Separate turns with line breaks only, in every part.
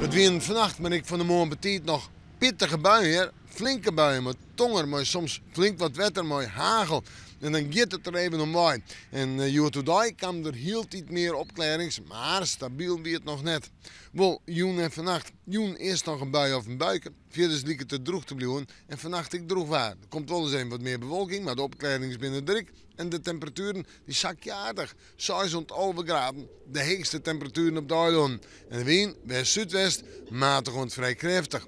It wienen fannacht, mar ek fan 'e moarn betiid noch pittige buien hear. Flinke buien mei tonger, mei soms flink wat wetter, mei hagel. En dan giet it der even om wei. En hjoed-oerdei kamen der hieltyd mear opklearrings, mar stabyl wie it noch net. Wol jûn en fannacht. Jûn earst noch in bui of in buike. Fierders liket it drûch te bliuwen en fannacht ek drûch waar. Der komt wolris even wat mear bewolking, mar de opklearrings binne der ek en de temperatueren dy sakje aardich. 6 oant 11 graden, de heechste temperatueren op de eilannen. En de wyn west-súdwest, matich oant frij krêftich.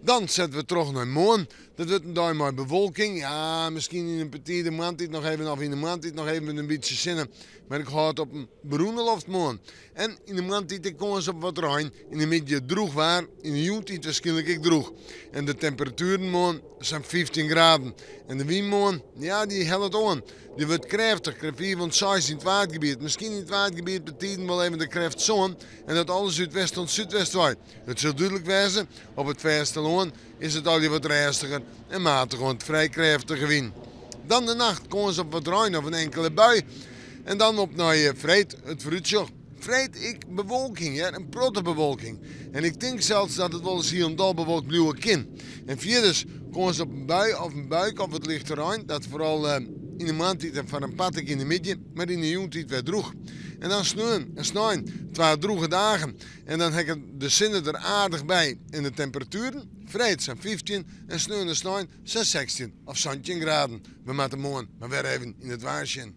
Dan sette we troch nei moarn. Dat wurdt in dei mei bewolking. Ja, miskien yn in betide moarntiid noch even of yn de moarntiid noch even in bytsje sinne. Mar ik hâld op in berûne loft moarn. En yn de moarntiid ek kâns op wat rein. Yn de middei drûch waar, yn de jûntiid wierskynlik ek drûch. En de temperatueren moarn sa'n 15 graden. En de wyn moarn, ja, dy hellet oan. Dy wurdt krêftich, krêft 5 oant 6 yn it Waadgebiet. Miskien yn it Waadgebiet betiden wol even de krêft sân. En dat alles út west oant súdwest wei. It sil dúdlik wêze, op it fêstelân is it allegear wat rêstiger en matich oant frij krêftige wyn. Dan de nacht, kâns op wat rein of in inkele bui. En dan op nei freed, it foarútsjoch. Freed ek bewolking hear, in protte bewolking. En ik tink sels dat it wolris hielendal bewolkt bliuwe kin. En fierders kâns op in bui of in buike of wat lichte rein, dat foaral yn de moarntiid en foar in part ek yn de middei, mar yn de jûntiid wer drûch. En dan sneon en snein, twa drûge dagen. En dan ha ik de sinne der aardich by en de temperatueren, freed sa'n 15 en sneon en snein sa'n 16 of 17 graden. We moatte moarn mar wer even yn it waar sjen.